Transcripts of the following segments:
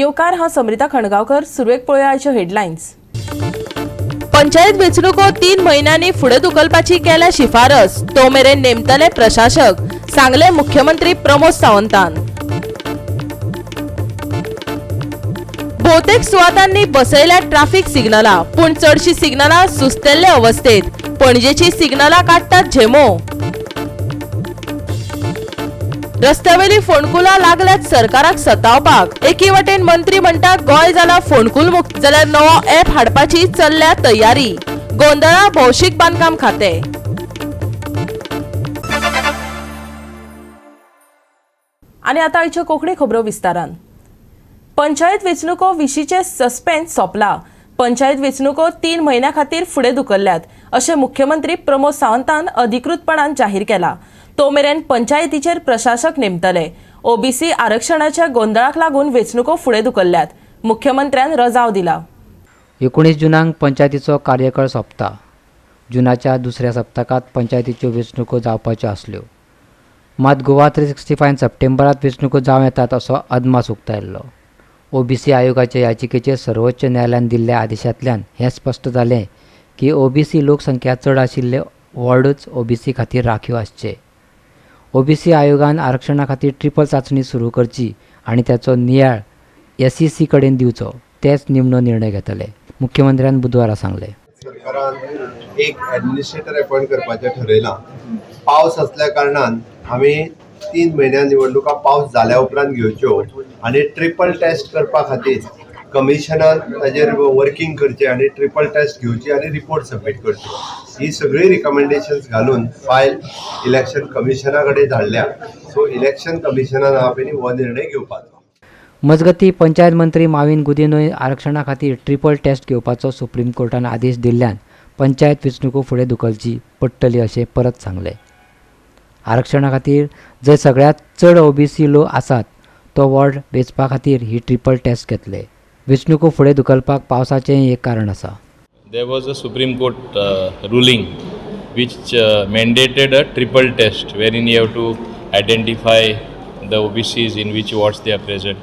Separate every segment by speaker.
Speaker 1: येवकार, हांव समरिता खणगांवकर. सुरवेक पळोवया आयच्यो हेडलायन्स. पंचायत वेंचणुको 3 म्हयन्यांनी फुडें धुकलपाची केल्या शिफारस. तो मेरेन नेमतले प्रशासक, सांगले मुख्यमंत्री प्रमोद सावंतान. भोवतेक सुवातांनी बसयल्या ट्राफिक सिग्नलां, पूण चडशी सिग्नलां सुस्तेल्ले अवस्थेत. पणजेची सिग्नलां काडटात झेमो. रस्त्यावेली फोंडकुलां लागल्यात सरकाराक सतावपाक. एकी वटेन मंत्री म्हणटा गोंय जाला फोंडकुल मुक्त, जाल्यार नवो ऍप हाडपाची चल्ल्या तयारी. गोंदळा भौशीक बांदकाम खाते. आनी आतां आयच्यो कोंकणी खबरो विस्तारान. पंचायत वेंचणुको विशींचे सस्पेन्स सोंपला. पंचायत वेंचणुको 3 म्हयन्यां खातीर फुडें धुकल्ल्यात अशें मुख्यमंत्री प्रमोद सावंतान अधिकृतपणान जाहीर केला. तो मेरेन पंचायतीचेर प्रशासक नेमतले. ओबीसी आरक्षणाच्या गोंदळाक लागून वेंचणुको फुडें धुकल्ल्यात. मुख्यमंत्र्यान रजाव दिला.
Speaker 2: 19 जुनाक पंचायतीचो कार्यकाळ सोंपता. जुनाच्या दुसऱ्या सप्तकांत पंचायतीच्यो वेंचणुको जावपाच्यो आसल्यो. मात गोवा 365 सप्टेंबरांत वेंचणुको जावं येतात असो अदमास उक्तायल्लो. ओबीसी आयोगाच्या याचिकेचेर सर्वोच्च न्यायालयान दिल्ल्या आदेशांतल्यान हें स्पश्ट जालें की ओबीसी लोकसंख्या चड आशिल्ले वॉर्डूच ओबीसी खातीर राखीव आसचे. ओबीसी आयोगान आरक्षणा खातीर ट्रिपल चांचणी सुरू करची आनी ताचो नियाळ एसईसी कडेन दिवचो, तेच निमणो निर्णय घेतले, मुख्यमंत्र्यान बुधवारा सांगलें.
Speaker 3: सरकारान एक ॲडमिनिस्ट्रेटर अपॉयंट करपाचें ठरयलां. पावस असल्या कारणान आमी 3 म्हयन्या निवडणुका पावस जाल्या उपरांत घेवच्यो आनी ट्रिपल टेस्ट करपा खातीर कमिशनान ताजेर वर्किंग करचें आनी ट्रिपल टेस्ट घेवची आनी रिपोर्ट सबमीट करच्यो. ही सगळी रिकमेंडेशन्स घालून फायल इलेक्शन कमिशना कडेन धाडल्या. सो इलेक्शन कमिशनान हा पळय हो निर्णय घेवपाचो.
Speaker 2: मजगतीं, पंचायत मंत्री माविन गुदिन्होय आरक्षणा खातीर ट्रिपल टेस्ट घेवपाचो सुप्रीम कोर्टान आदेश दिल्ल्यान पंचायत वेंचणुको फुडें धुकलची पडटली अशें परत सांगलें. आरक्षणा खातीर जंय सगळ्यांत चड ओबीसी लोक आसात तो वॉर्ड वेंचपा खातीर ही ट्रिपल टेस्ट घेतले. वेंचणुको फुडें धुकलपाक पावसाचेंय एक कारण आसा.
Speaker 4: There was a Supreme Court ruling which mandated a triple test wherein you have to identify the OBCs, in which wards they are present,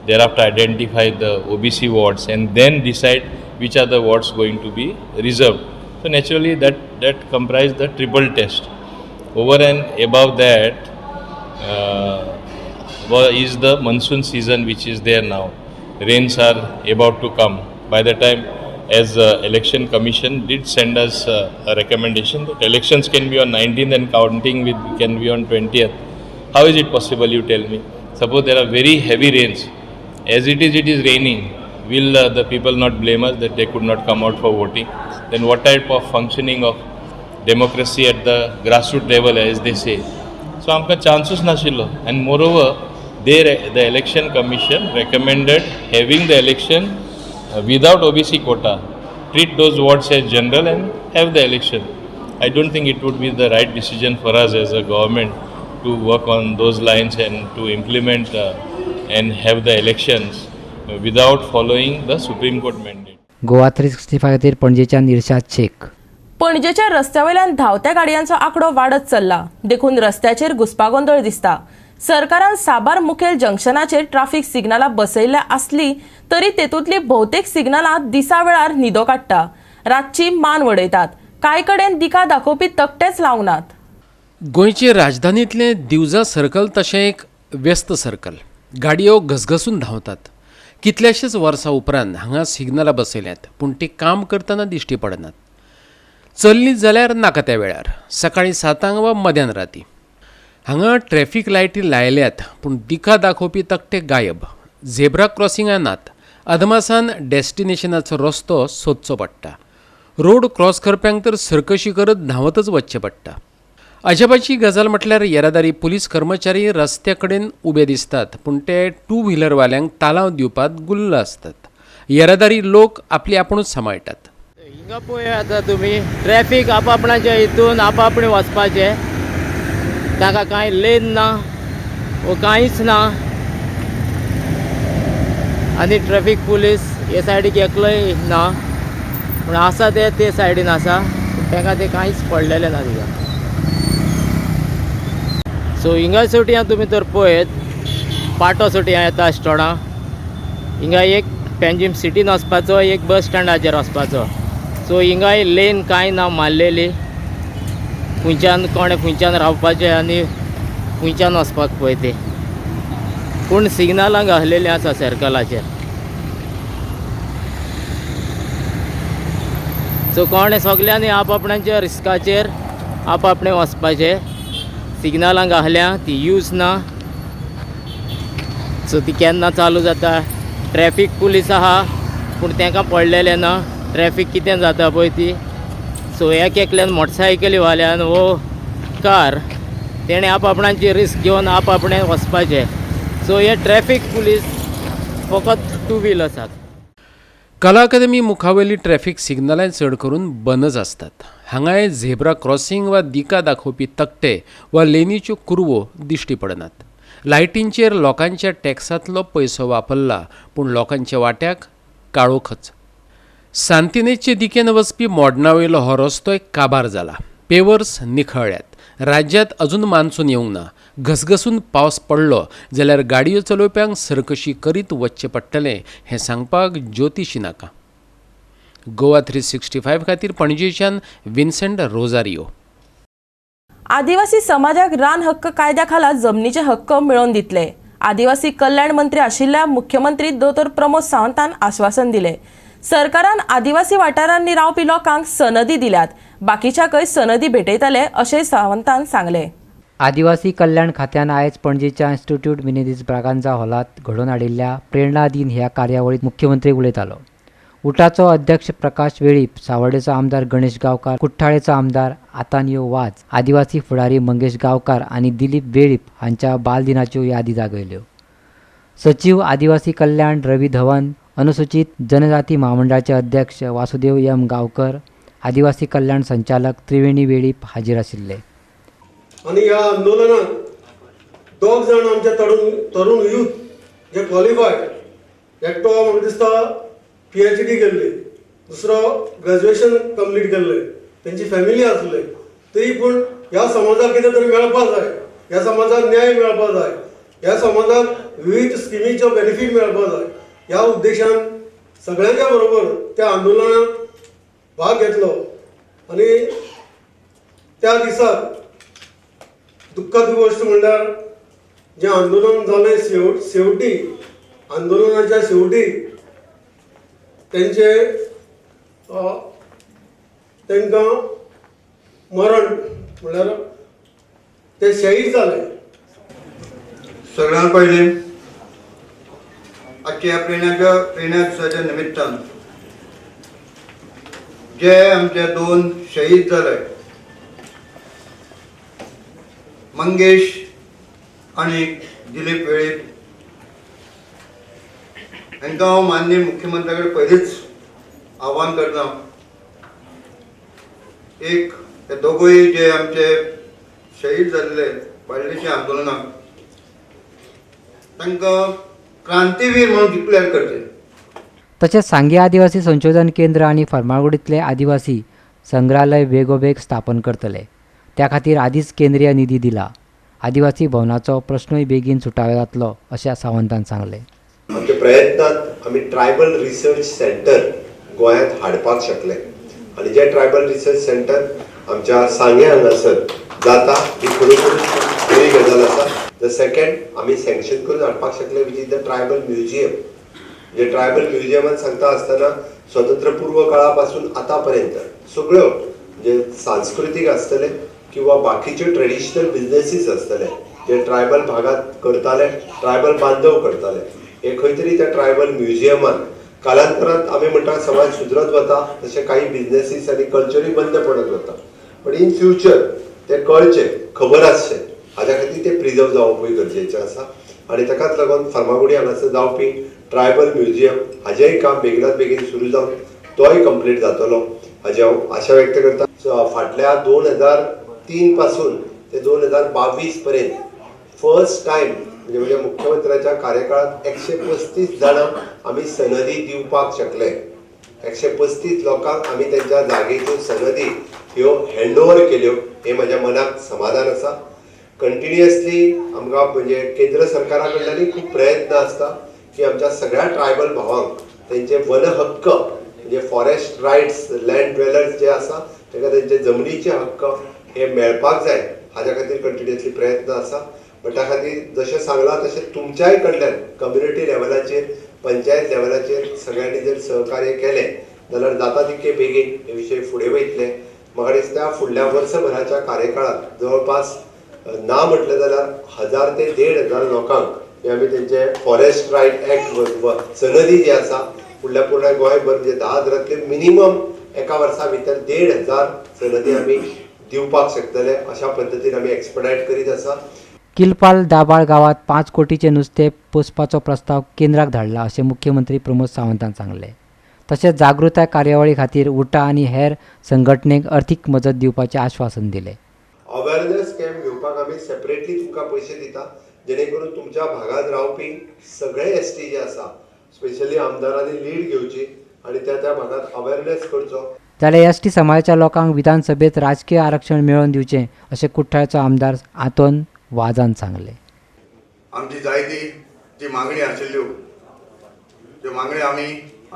Speaker 4: thereafter identify the OBC wards and then decide which are the wards going to be reserved. So naturally that comprised the triple test. Over and above that is the monsoon season which is there now. Rains are about to come. By the time, as Election Commission did send us a recommendation that elections can be on 19th and counting with can be on 20th. How is it possible? You tell me. Suppose there are very heavy rains. As it is raining. Will the people not blame us that they could not come out for voting? Then what type of functioning of democracy at the grassroots level, as they say? So आमकां चान्सूच नाशिल्लो and moreover the Election Commission recommended having the election without OBC quota. Treat those wards as general and have the election. I don't think it would be the right decision for us as a government to work on those lines and to implement and have the elections without following the Supreme Court mandate.
Speaker 2: Goa 365 खातीर पणजेच्यान इर्शाद शेख.
Speaker 1: पणजेच्या रस्त्या वयल्यान धांवत्या गाडयांचो आंकडो वाडत चल्ला. देखून रस्त्याचेर घुस्पागोंदळ दिसता. सरकारान साबार मुखेल जंक्शनाचेर ट्राफिक सिग्नलां बसयल्ल्या आसली तरी तेतूंतली भोवतेक सिग्नलां दिसा वेळार न्हिदो काडटा, रातची मान वडयतात. कांय कडेन दिका दाखोवपी तकटेच लावंक नात.
Speaker 5: गोंयचे राजधानीतलें दिवजा सर्कल तशें एक व्यस्त सर्कल. गाडयो घसघसून धांवतात. कितल्याशेच वर्सां उपरांत हांगा सिग्नलां बसयल्यांत, पूण ती काम करतना दिश्टी पडनात. चल्लीं जाल्यार नाका त्या वेळार, सकाळीं 7 वा मध्यान राती. हांगा ट्रॅफीक लायटी लायल्यात, पूण दिका दाखोवपी तकटे गायब. झेब्रा क्रॉसिंगां नात. अदमासान डेस्टिनेशनाचो रस्तो सोदचो पडटा. रोड क्रॉस करप्यांक तर सर्कशी करत धांवतच वचचें पडटा. अजापाची गजाल म्हटल्यार येरादारी पुलीस कर्मचारी रस्त्या कडेन उबे दिसतात, पूण ते टू व्हिलरवाल्यांक तालांव दिवपात गुल्ल आसतात. येरादारी लोक आपली आपुणूच सांबाळटात.
Speaker 6: हिंगा पळय आतां तुमी, ट्रॅफीक आपापणाच्या हितून आपापणे वचपाचें. ताका कांय लेन ना वो कांयच ना आनी ट्रॅफीक पुलीस हे सायडीक एकलोय ना, पूण आसा ते ते सायडीन आसा, पूण ताका ते कांयच पडलेलें ना तिका. सो हिंगा सुटयां तुमी तर पळयत, पाटो सुटयां येता स्टोणा. हिंगा एक पेंजीम सिटीन वचपाचो, एक बस स्टँडाचेर वचपाचो. सो हिंगाय लेन कांय ना मारलेली, खंयच्यान कोणें खंयच्यान रावपाचें आनी खंयच्यान वचपाक पळय ते. पूण सिग्नलां घातलेलीं आसा सर्कलाचेर. सो कोणें सगल्यांनी आप आपणाच्या रिस्काचेर आप आपणें वचपाचें. सिग्नलां घातल्या ती यूज ना, सो ती केन्ना चालू जाता. ट्रॅफीक पुलीस आहा पूण तांकां पडलेलें ना ट्रॅफीक कितें जाता पळय ती. सो एक एकल्यान मोटरसायकलीवाल्यान वो कार तेणें आप आपणाची रिस्क घेवन आप आपणें वचपाचें. सो हे ट्रॅफीक पुलीस फकत टू व्हील आसात.
Speaker 5: कला अकादमी मुखावयली ट्रॅफिक सिग्नलां चड करून बंदच आसतात. हांगाय झेब्रा क्रॉसिंग वा दिका दाखोवपी तकटे वा लेनीच्यो कुरवो दिश्टी पडनात. लायटींचेर लोकांच्या टॅक्सांतलो पयसो वापरला पूण लोकांच्या वाट्याक काळोखच. सांतिनेजचे दिकेन वचपी मोडणावयलो हो रस्तोय काबार जाला. पेवर्स निखळ्ळ्यात. राज्यांत अजून मान्सून येवंक ना. घसघसून पावस पडलो जाल्यार गाडयो चलोवप्यांक सरकशी करीत वचचें पडटलें हें सांगपाक ज्योतिशी नाका. गोवा 365 खातीर पणजेच्यान विन्सेंट रोजारियो.
Speaker 1: आदिवासी समाजाक रान हक्क कायद्या खाला जमनीचे हक्क मेळोवन दितले. आदिवासी कल्याण मंत्री आशिल्ल्या मुख्यमंत्री दोतोर प्रमोद सावंतान आश्वासन दिले. सरकारान आदिवासी वाठारांनी रावपी लोकांक सनदी दिल्यात, बाकीच्याकय सनदी भेटयतले अशें सावंतान सांगले.
Speaker 2: आदिवासी कल्याण खात्यान आयज पणजेच्या इन्स्टिट्यूट मिनेझीस ब्रागांझा हॉलांत घडोवन हाडिल्ल्या प्रेरणा दिन ह्या कार्यावळीत मुख्यमंत्री उलयतालो. उटाचो अध्यक्ष प्रकाश वेळीप, सावर्डेचो आमदार गणेश गांवकार, कुठ्ठाळेचो आमदार आतानियो वाज, आदिवासी फुडारी मंगेश गांवकार आनी दिलीप वेळीप हांच्या बालदिनाच्यो यादी जागयल्यो. सचीव आदिवासी कल्याण रवी धवन, अनुसूचित जनजाती म्हामंडळाचे अध्यक्ष वासुदेव एम गांवकर, आदिवासी कल्याण संचालक त्रिवेणी वेळीप हाजीर आशिल्ले.
Speaker 7: आनी ह्या आंदोलनात दोग जाण आमचे तरुण यूथ जे क्वॉलिफायड, एकटो म्हाका दिसता PhD केल्ली, दुसरो ग्रॅज्युएशन कंप्लीट केल्ले, तेंची फॅमिली आसले, तरी पूण ह्या समाजाक कितें तरी मेळपा जाय, ह्या समाजाक न्याय मेळपा जाय, ह्या समाजाक विविध स्किमीचो बेनिफीट मेळपा जाय, ह्या उद्देशान सगळ्यांच्या बरोबर त्या आंदोलनात भाग घेतलो. आनी त्या दिसाक दुःखाची गोष्ट म्हणल्यार जें आंदोलन जालें शेवटी आंदोलनाच्या शेवटी तेंचे तांकां मरण म्हणल्यार ते शहीद जाले.
Speaker 8: सगळ्यांत पयलीं आजच्या प्रेरणा दिसाच्या निमित्तान जे आमचे दोन शहीद जाले, मंगेश आनी दिलीप वेळीप, हांकां हांव माननीय मुख्यमंत्र्या कडेन पयलींच आव्हान करता. एक हे दोगूय जे आमचे शहीद जाल्ले बार्देशी आंदोलनाक, तांकां क्रांतीवीर म्हणून डिक्लेअर करचे.
Speaker 2: तशेंच सांगे आदिवासी संशोधन केंद्र आनी फर्मागुडींतले आदिवासी संग्रहालय बेगोबेग स्थापन करतले. त्या खातीर आदींच केंद्रीय निधी दिला. आदिवासी भवनाचो प्रश्नूय बेगीन सुटावो जातलो अशें सावंतान सांगलें.
Speaker 3: आमच्या प्रयत्नांत आमी ट्रायबल रिसर्च सेंटर गोंयांत हाडपाक शकले आनी जें ट्रायबल रिसर्च सेंटर आमच्या सांगे हांगासर जाता ही खरोखर बरी गजाल आसा. The second आमी सँक्शन करून हाडपाक शकले which is the tribal museum. म्हणजे ट्रायबल म्युझियमान सांगता आसतना स्वतंत्र पूर्व काळा पासून आतां पर्यंत सगळ्यो म्हणजे सांस्कृतीक आसतले किंवा बाकीच्यो ट्रेडिशनल बिजनेसीस आसतले जे ट्रायबल भागात करताले, ट्रायबल बांधव करताले, हे खंय तरी त्या ट्रायबल म्युझियमान कालांतरान आमी म्हणटा समाज सुदरत वता तशे काही बिजनेसीस आनी कल्चरूय बंद पडत वता, बट इन फ्युचर ते कळचे, खबर आसचें, हाज्या खातीर ते प्रिजर्व जावपूय गरजेचें आसा. आनी ताकाच लागून फार्मागुडी हांगासर जावपी ट्रायबल म्युझियम हाजेंय काम बेगिनात बेगीन सुरू जावन तोय कंप्लीट जातलो हाजी हांव आशा व्यक्त करता. फाटल्या 2003 पासून ते 2022 पर्यंत फर्स्ट टायम म्हणजे म्हज्या मुख्यमंत्र्याच्या कार्यकाळात 135 जाणांक आमी सनदी दिवपाक शकले. 135 लोकांक आमी तेंच्या जागेच्यो सनदी ह्यो हँड ओवर केल्यो, हें म्हज्या मनाक समाधान आसा. कंटिन्युअसली आमकां म्हणजे केंद्र सरकारा कडल्यानूय खूब प्रयत्न आसता की आमच्या सगळ्या ट्रायबल भावांक तेंचे वन हक्क म्हणजे फॉरेस्ट रायट्स, लँड ड्वेलर्स जे आसा ताका तेंचे जमनीचे हक्क हे मेळपाक जाय, हाज्या खातीर कंटिन्युअसली प्रयत्न आसा. बट त्या खातीर जशें सांगलां तशें तुमच्याय कडल्यान कम्युनिटी लेवलाचेर, पंचायत लेवलाचेर सगळ्यांनी जर सहकार्य केलें जाल्यार जाता तितके बेगीन हे विशय फुडें वयतले. म्हाका दिसता फुडल्या वर्सभराच्या कार्यकाळांत जवळपास ना म्हटलें जाल्यार 1000 ते 1500 लोकांक हे आमी तेंचे फॉरेस्ट रायट एक्ट सनदी जी आसा फुडल्या पूर्ण गोंयभर म्हणजे 10,000 मिनिमम एका वर्सा भितर 1500 सनदी आमी दिवपाक शकतले अशा पद्दतीन आमी एक्सपडायट करीत आसा.
Speaker 2: किलपाल दाबाळ गांवांत 5 कोटीचे नुस्तें पोसपाचो प्रस्ताव केंद्राक धाडला अशें मुख्यमंत्री प्रमोद सावंतान सांगलें. तशेंच जागृताय कार्यावळी खातीर उटा आनी हेर संघटनेक अर्थीक मजत दिवपाचें आश्वासन दिलें.
Speaker 3: अवेरनेस कॅम्प घेवपाक आमी सेपरेटली तुमकां पयशे दिता, जेणे करून तुमच्या भागांत रावपी सगळे एस टी जे आसा स्पेशली आमदारांनी लीड घेवची आनी त्या त्या भागांत अवेरनेस करचो.
Speaker 2: जाल्यार एस टी समाजाच्या लोकांक विधानसभेत राजकीय आरक्षण मेळोवन दिवचें अशें कुठ्ठाळचो आमदार आंतोन वाजान सांगलें.
Speaker 8: आमची जायती जी मागणी आशिल्ल्यो त्यो मागणी आमी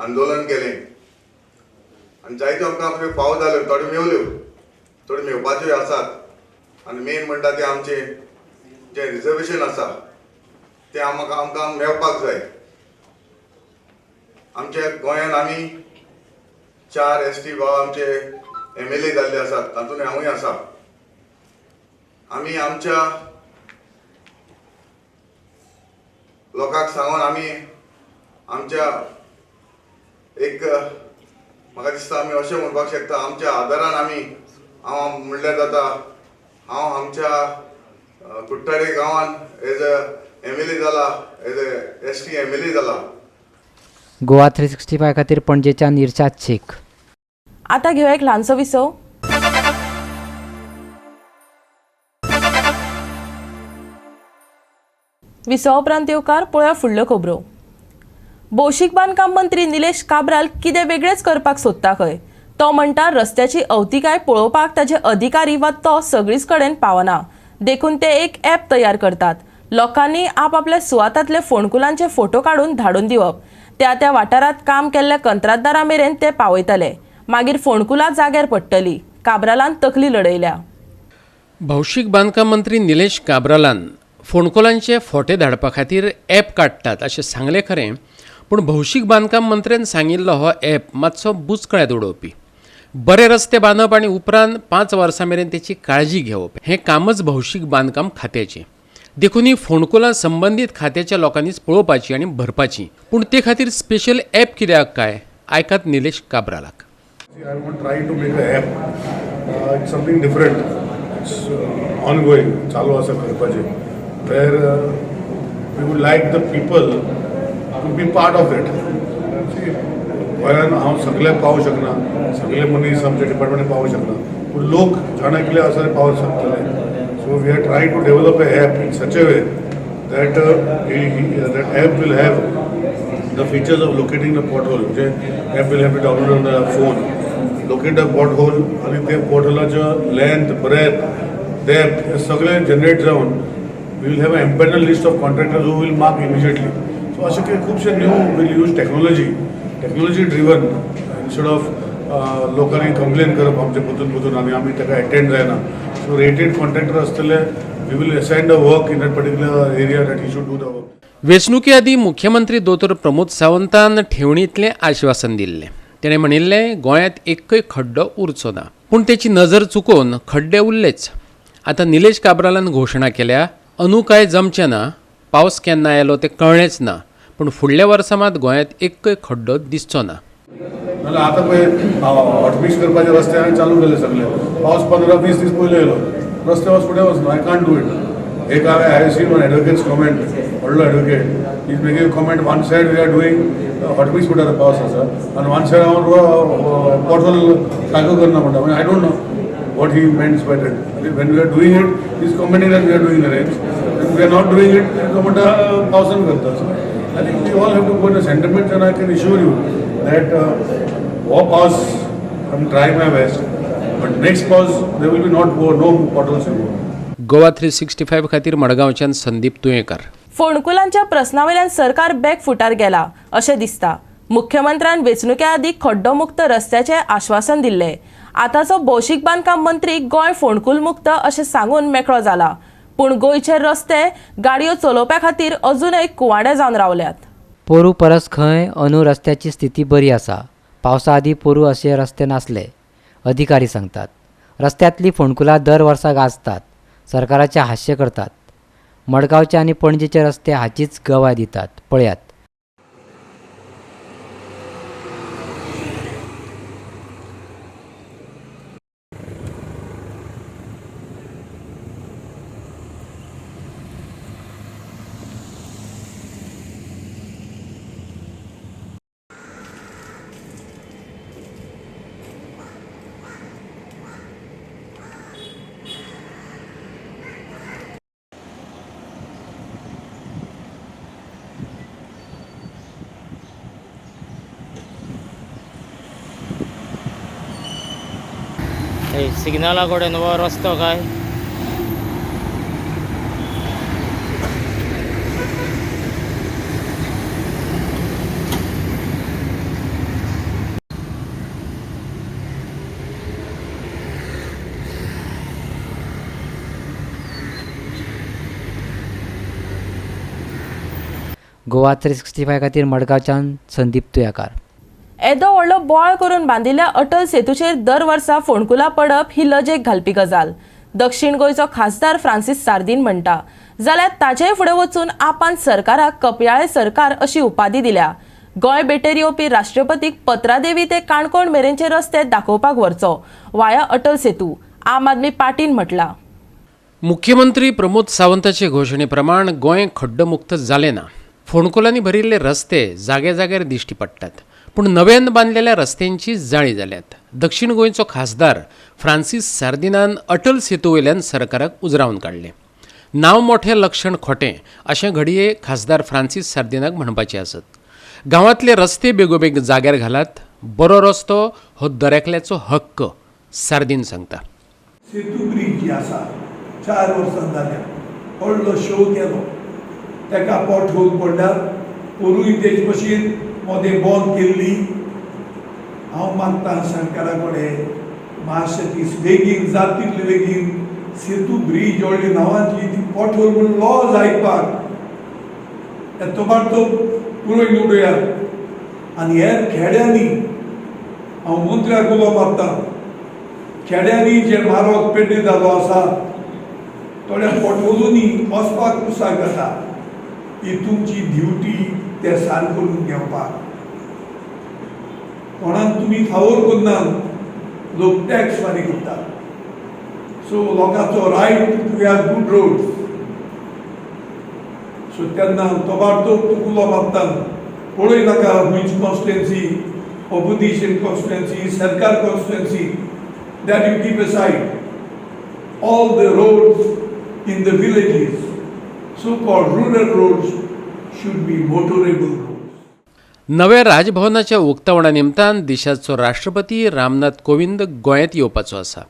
Speaker 8: आंदोलन केलें आनी जायत्यो आमकां आपल्यो फावो जाल्यो, थोड्यो मेवल्यो, थोड्यो मेवपाच्यो आसात. आनी मेन म्हणटा तें आमचें जें रिजर्वेशन आसा तें आमकां मेळपाक जाय. आमच्या गोंयांत आमी 4 एस टी भाव आमचे MLA जाल्ले आसात, तातूंत हांवूय आसा. आमी आमच्या लोकांक सांगून आमी आमच्या एक म्हाका दिसता आमी अशें म्हणपाक शकता, आमच्या आदारान आमी हांव म्हणल्यार जाता हांव आमच्या कुट्टाळे गांवान एज अ MLA जाला, एज अ ST MLA जाला.
Speaker 2: गोवा 365 खातीर पणजेच्यान इर्शाद शेख.
Speaker 1: आता घेऊया एक ल्हानसो विसव. विसवा उपरांत येवकार पळोवया फुडल्यो खबरो. भौशीक बांदकाम मंत्री निलेश काब्राल कितें वेगळेच करपाक सोदता खंय. तो म्हणटा रस्त्याची अवतिकाय पळोवपाक ताजे अधिकारी वा तो सगळीच कडेन पावना, देखून ते एक ॲप तयार करतात. लोकांनी आपआपल्या सुवातांतले फोंडकुलांचे फोटो काडून धाडून दिवप, त्या त्या वाठारांत काम केल्ल्या कंत्राटदारा मेरेन ते पावयतले, मागीर फोंडकुलां जाग्यार पडटली. काब्रालान तकली लडयल्या.
Speaker 5: भौशीक बांदकाम मंत्री निलेश काब्रालान फोंडकुलांचे फोटे धाडपा खातीर ॲप काडटात अशें सांगलें खरें, पूण भौशीक बांदकाम मंत्र्यान सांगिल्लो हो ॲप मातसो बुचकळ्यांत उडोवपी. बरे रस्ते बांदप आनी उपरांत 5 वर्सां मेरेन तेची काळजी घेवप हें कामच भौशीक बांदकाम खात्याचें. देखून ही फोंडकुलां संबंदीत खात्याच्या लोकांनीच पळोवपाची आनी भरपाची, पूण ते खातीर स्पेशल ॲप कित्याक काय, आयकात Nilesh काब्रालाक.
Speaker 9: I want try to make a app. It's something different. It's ongoing, चालू आसा करपाचें, where we would like the people to be part of it. गोंयान हांव सगळ्याक पावूंक शकना, सगळे मनीस आमच्या डिपार्टमेंटान पावूंक शकना, पूण लोक जाणा कितें आसा ते पावूंक शकतले. So we are trying to develop a app in such a way that that app will have the features of locating the pothole. म्हणजे app will have to download on the phone, locate the pothole आनी ते पॉटहोलाचो length, breath, depth हे सगळें generate जावन we will have an empanel list of contractors who will mark immediately. So अशें कितें खुबशे new will use technology, technology driven, instead of लोकांनी complain करप आमचे परतून परतून आनी आमी ताका एटेंड जायना. सो रेटेड कॉन्ट्रॅक्टर आसतले, we will assign the work in that particular area that he should do the work.
Speaker 5: वेंचणुके आदीं मुख्यमंत्री दोतोर प्रमोद सावंतान ठेवणींतलें आश्वासन दिल्लें. तेणें म्हणिल्लें गोंयांत एकय खड्डो उरचो ना, पूण तेची नजर चुकोवन खड्डे उरलेच. आतां निलेश काब्रालान घोशणा केल्या, अंदू काय जमचें ना, पावस केन्ना आयलो तें कळ्ळेंच ना, पूण फुडल्या वर्सा मात गोंयांत एकय खड्डो दिसचो ना.
Speaker 9: नाल्यार आतां पळय हॉटमिक्स करपाचे रस्ते हांवें चालू केले सगळे. पावस 15-20 दीस पयलीं येयलो, रस्ते वच फुडें वचना. I can't do it. एक हांवें I seen one advocate's comment, व्हडलो advocate is making comment, one side we are doing hot mix म्हणटा पावस आसा आनी वन सायड हांव पॉटहोल सारको करना म्हणटा. I don't know what he means by that. When we are doing it, he is commenting that we are doing the rains. When we are not doing it, तो म्हणटा पावसान करता. So I think we all have to go in the sentiments, and I can assure you that हो पावस I am trying my best, but next पावस there will be not no potholes in Goa.
Speaker 5: Goa 365 खातीर मडगांवच्यान संदीप तुयेंकार.
Speaker 1: फोंडकुलांच्या प्रस्नावेल्यान सरकार back footer गेला अशें दिसता. मुख्यमंत्र्यान वेंचणुके आदीं खड्डोमुक्त रस्त्याचें आश्वासन दिल्लें. आतांचो भौशीक बांदकाम मंत्री गोंय फोंडकुल मुक्त अशें सांगून मेकळो जाला, पूण गोंयचे रस्ते गाडयो चलोवप्या खातीर अजूनय कुवाडे जावन रावल्यात.
Speaker 2: पोरू परस खंय अंदू रस्त्याची स्थिती बरी आसा. पावसा आदीं पोरू अशे रस्ते नासले, अधिकारी सांगतात. रस्त्यांतलीं फोंडकुलां दर वर्सा गाजतात, सरकाराचें हास्य करतात. मडगांवचे आनी पणजेचे रस्ते हाचीच गवाय दितात. पळयात.
Speaker 6: सिग्नला कडेन हो रस्तो काय
Speaker 2: गोवा 365 खातीर मडगांवच्यान संदीप तुयाकार.
Speaker 1: येदो व्हडलो बोवाळ करून बांदिल्ल्या अटल सेतूचेर दर वर्सा फोंडकुलां पडप ही लजेक घालपी गजाल, दक्षिण गोंयचो खासदार फ्रांसीस सार्दीन म्हणटा. जाल्यार ताचेय फुडें वचून आपान सरकाराक कपयाळे सरकार अशी उपाधी दिल्या. गोंय भेटेर येवपी राष्ट्रपतीक पत्रादेवी ते काणकोण मेरेनचे रस्ते दाखोवपाक व्हरचो वाया अटल सेतू, आम आदमी पार्टीन म्हटला.
Speaker 5: मुख्यमंत्री प्रमोद सावंताचे घोशणे प्रमाण गोंय खड्डमुक्त जालें ना. फोंडकुलांनी भरिल्ले रस्ते जाग्या जाग्यार दिश्टी पडटात, पूण नव्यान बांदलेल्या रस्त्यांची जाळी जाल्यात. दक्षिण गोंयचो खासदार फ्रांसीस सार्दिनान अटल सेतू वयल्यान सरकाराक उजरावन काडलें. नांव मोठें लक्षण खोटें अशें घडये खासदार फ्रांसीस सार्दिनाक म्हणपाचें आसत. गांवांतले रस्ते बेगोबेग जाग्यार घालात, बरो रस्तो हो दरेकल्याचो हक्क, सार्दीन सांगता.
Speaker 10: सेतू ब्रीज जी आसा 4 वर्सां जाल्या, व्हडलो शो केलो, ताका पोट होल पडल्यार पोरूय तेच भशेन मोदें बंद केल्ली. हांव मागता सरकारा कडेन मातशें ती बेगीन जाता तितले बेगीन सेतू ब्रीज व्हडली नांवाची ती पोटहोल म्हूण लॉज आयकपाक तोबाडतोब पुरोय उडयात. आनी हेर खेड्यांनी हांव मंत्र्याक उलो मारता, खेड्यांनी जे म्हारग पेड्डे जालो आसा थोड्या पोटहोलूंनी वचपाक कुसाक जाता, ही तुमची ड्युटी ते सार करून घेवपाक. कोणाक तुमी फावोर करना, लोक टॅक्स फारीक करतात. सो लोकांचो right to have good roads. So तेन्ना तोबाडतोब तुका उलो मारता, पळय नाका खंयची कॉन्स्टिट्युएन्सी, ऑपोजिशन कॉन्स्टिट्युएन्सी, सरकार constituency, that you keep aside all the roads in the villages, so called rural roads, should be motorable roads.
Speaker 5: नव्या राजभवनाच्या उक्तावणा निमतान देशाचो राष्ट्रपती रामनाथ कोविंद गोंयांत येवपाचो आसा.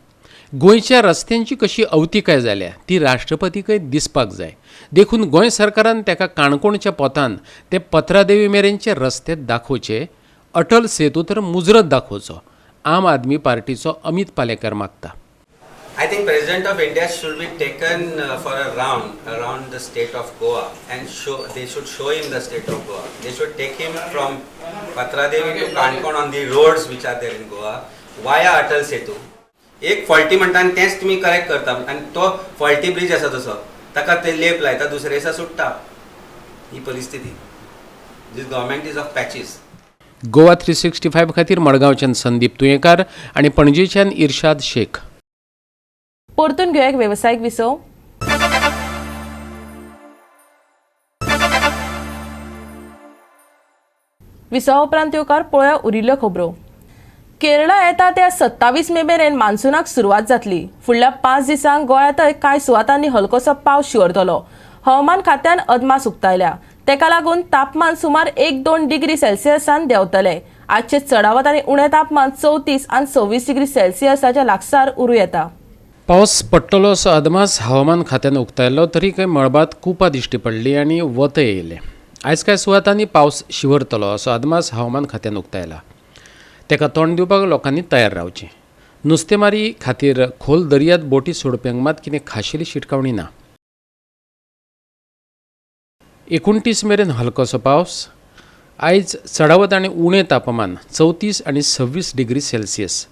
Speaker 5: गोंयच्या रस्त्यांची कशी अवतिकाय जाल्या ती राष्ट्रपतीकय दिसपाक जाय, देखून गोंय सरकारान ताका काणकोणच्या पोतान ते पत्रादेवी मेरेनचे रस्ते दाखोवचे, अटल सेतू तर मुजरत दाखोवचो, आम आदमी पार्टीचो अमित पालेकर मागता.
Speaker 11: I think President of India should be taken for a round around the state of Goa and they should show him the state of Goa. They should take him from Patradevi to Canacona on the roads which are there in Goa via Atal Setu. एक faulty म्हणटा आनी तेंच तुमी correct करता आनी तो faulty bridge आसा तसो ताका ते लेप लायता, दुसरे दिसा सुट्टा. ही परिस्थिती. This government is of patches.
Speaker 5: Goa 365 खातीर मडगांवच्यान संदीप तुयेंकार आनी पणजेच्यान इर्शाद शेख.
Speaker 1: परतून घेवया एक वेवसायीक विसव. विसवा उपरांत येवकार पळोवया उरिल्ल्यो खबरो. केरळा येता त्या 27 मे मेरेन मान्सूनाक सुरवात जातली. फुडल्या 5 दिसांक गोंयांतय कांय सुवातांनी हलकोसो पावस शिंवरतलो. हवामान खात्यान अदमास उक्तायल्या. तेका लागून तापमान सुमार 1-2 डिग्री सेल्सियसान देंवतले. आजचे चडावत आनी उणें तापमान 34 आनी 26 डिग्री सेल्सियसाच्या लागसार उरूं येता.
Speaker 5: पावस पडटलो असो अदमास हवामान खात्यान उक्तायलो तरी कांय मळबांत कुपां दिश्टी पडली आनी वतय येयलें. आयज कांय सुवातांनी पावस शिंवरतलो असो अदमास हवामान खात्यान उक्तायला. तेका तोंड दिवपाक लोकांनी तयार रावचें. नुस्तेमारी खातीर खोल दर्यांत बोटी सोडप्यांक मात कितें खाशेली शिटकावणी ना. 29 मेरेन हलकोसो पावस. आयज चडावत आनी उणें तापमान 34 आनी 26 डिग्री सेल्सियस.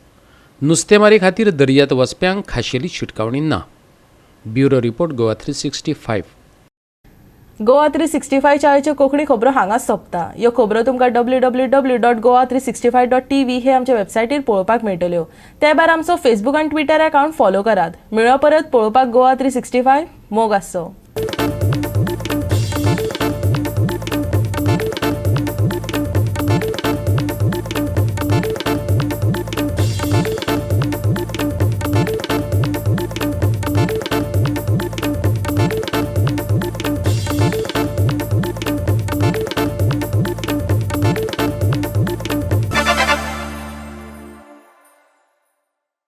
Speaker 5: नुस्तेमारी खातीर दर्यांत वचप्यांक खाशेली शिटकावणी ना. Bureau report, Goa 365.
Speaker 1: Goa 365च्या आयच्यो कोंकणी खबरो हांगाच सोंपता. ह्यो खबरो तुमकां www.goa365.tv हे आमच्या वेबसायटीर पळोवपाक मेळटल्यो. ते भायर आमचो फेसबूक आनी ट्विटर अकावंट फॉलो करात. मेळया परत पळोवपाक गोवा 365. मोग आसचो.